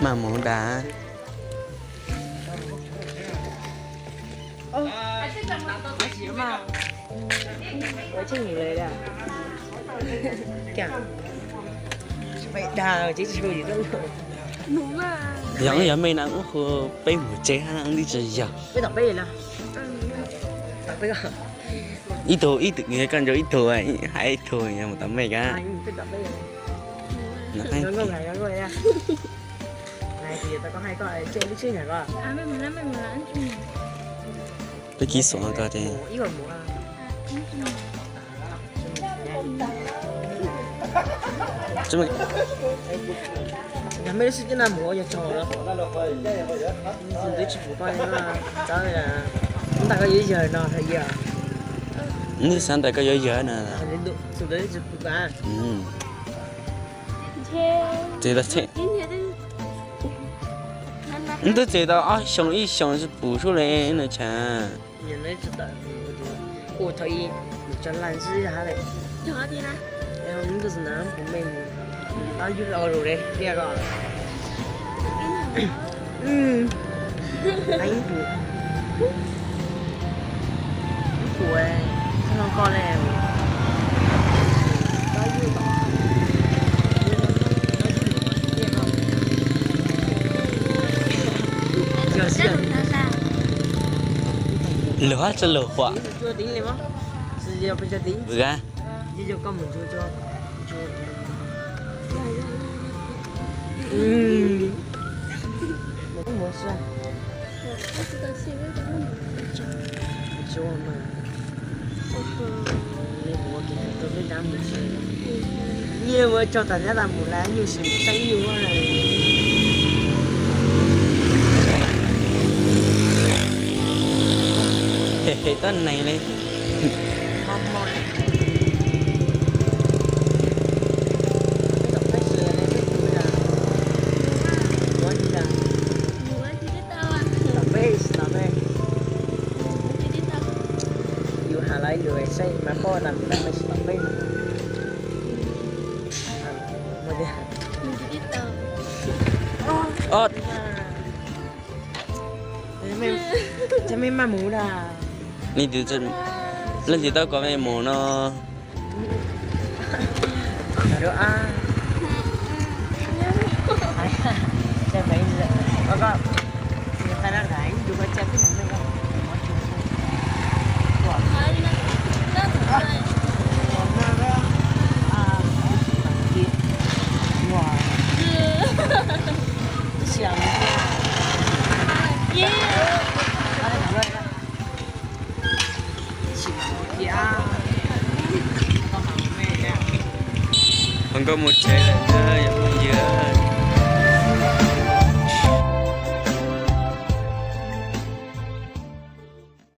Maj mus da. Yog wb yog mej na wb hu peb mus tsev hab wb twb tsis yog. Ib tug ib tug koj nrug ib tug hais ib tug yog mus tom mej ka. Peb kib xuam koj tes. Yog mej lub sib ceb na mus ua yog tsaug, tus twb tsis pum koj, ntawm koj yuav yawg no, ntawm xav ntawm koj yuav yawg na. Tus twb tsis pum koj. Tsev tau, wb twb tsev tau ob xyoos ib xyoos tsis pum sub le no chav. Luag tsa luag huam. Vwm a. Nyiaj ua tsaug tas nyab tas mus lawm nyuj sim saib nyuj. Tab neeg li. Yus has lawv yus saib mas poj tas mus lawm mas tsis tom peb. Ces mej maj mus da. Leej twg tau kom mej mus no? Ho nkauj mus tsev lawm na yom phooj ywg.